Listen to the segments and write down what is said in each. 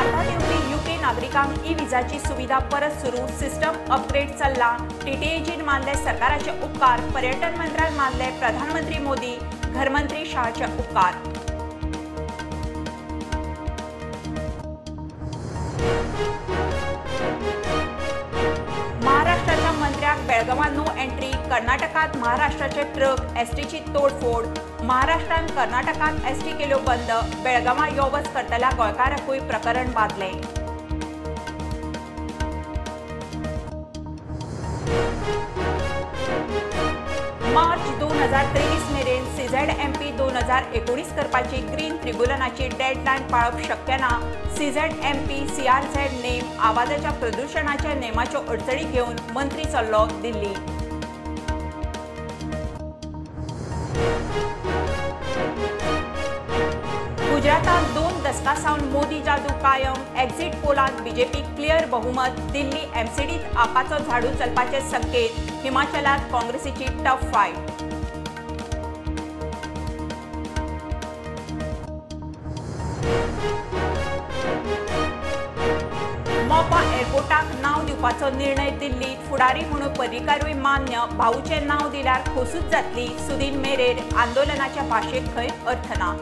भारतात येवपी युके नागरिकांक ई विजाची सुविधा परत सुरू, सिस्टम अपग्रेड चल्ला। टीटीएजीन मानले सरकाराचे उपकार, पर्यटन मंत्र्यान मानले प्रधानमंत्री मोदी, घरमंत्री शहाचे उपकार। महाराष्ट्राच्या मंत्र्याक बेळगावां नो एंट्री, कर्नाटकात महाराष्ट्राचे ट्रक एसटीची तोडफोड। महाराष्ट्रान कर्नाटकात एसटी केल्यो बंद, बेळगावां यो वच करतल्या गोंयकारांकूय प्रकरण बादलें। मार्च 2023 मेरेन सीझेडएमपी 2019 करपाची ग्रीन ट्रिब्युनलाची डेडलायन पाळप शक्य ना। सीझेडएमपी सीआरझेड नेम आवाजाच्या प्रदुशणाच्या नेमाच्यो अडचणी घेवन मंत्री चल्लो दिल्ली। गुजरातात 2 दसकां सावन मोदी जादू कायम, एक्झिट पोलांत बीजेपी क्लियर बहुमत। दिल्ली एमसीडीत आपाचो झाडू चलपाचे संकेत, हिमाचलात काँग्रेसीची टफ फायट। मोपा एअरपोर्टाक नाव दिवपाचो निर्णय दिल्लीत, फुडारी म्हणून पर्रीकारूय मान्य, भाऊचें नाव दिल्यार खोसूच जातली, सुदीन मेरेर। आंदोलनाच्या भाशेक खंय अर्थ ना।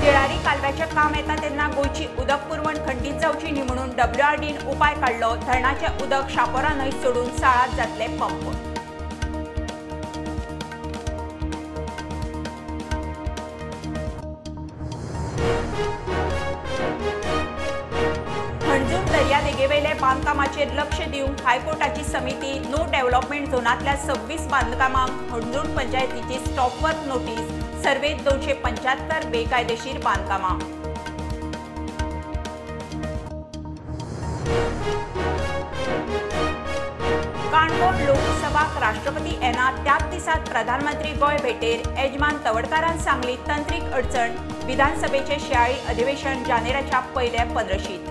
तिळारी कालव्याचें काम येता तेन्ना गोंयची उदक पुरवण खंडीत जावची न्ही म्हणून डब्ल्यूआरडीन उपाय काडलो। धरणाचें उदक शापोरा न्हंय सोडून साळांत जातले पंप। हणजूण दर्यादेगेवेले बांदकामाचेर लक्ष दिवंक हायकोर्टाची समिती, नो डेव्हलपमेंट झोनांतल्या 26 बांदकामांक हणजूण पंचायतीची स्टॉप वर्क नोटीस, सर्वेत 275 बेकायदेशीर बांदकामां। काणकोण लोकसभाक राष्ट्रपती येना त्याच दिसात प्रधानमंत्री गोंय भेटेर, येजमान तवडकारान सांगली तंत्रीक अडचण, विधानसभेचे शिंयाळी अधिवेशन जानेराच्या पयल्या पंद्रशीत।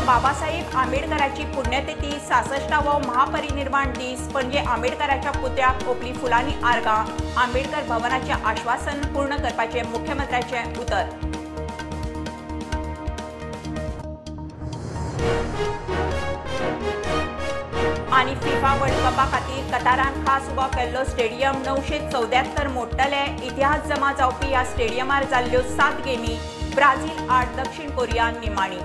बाबासाहेब आंबेडकरांची पुण्यतिथी, 66वो महापरिनिर्वाण दीस, पणजे आंबेडकरांच्या पुतळ्याक ओंपली फुलांनी आर्गां, आंबेडकर भवनाचें आश्वासन पूर्ण करपाचें मुख्यमंत्र्याचें उतर। आनी फिफा वर्ल्ड कपा खातीर कतारान खास उबो केल्लो स्टेडियम 974 मोडटले, इतिहास जमा जावपी ह्या स्टेडियमार जाल्ल्यो 7 गेमी, ब्राझील आड दक्षिण कोरिया निमाणी।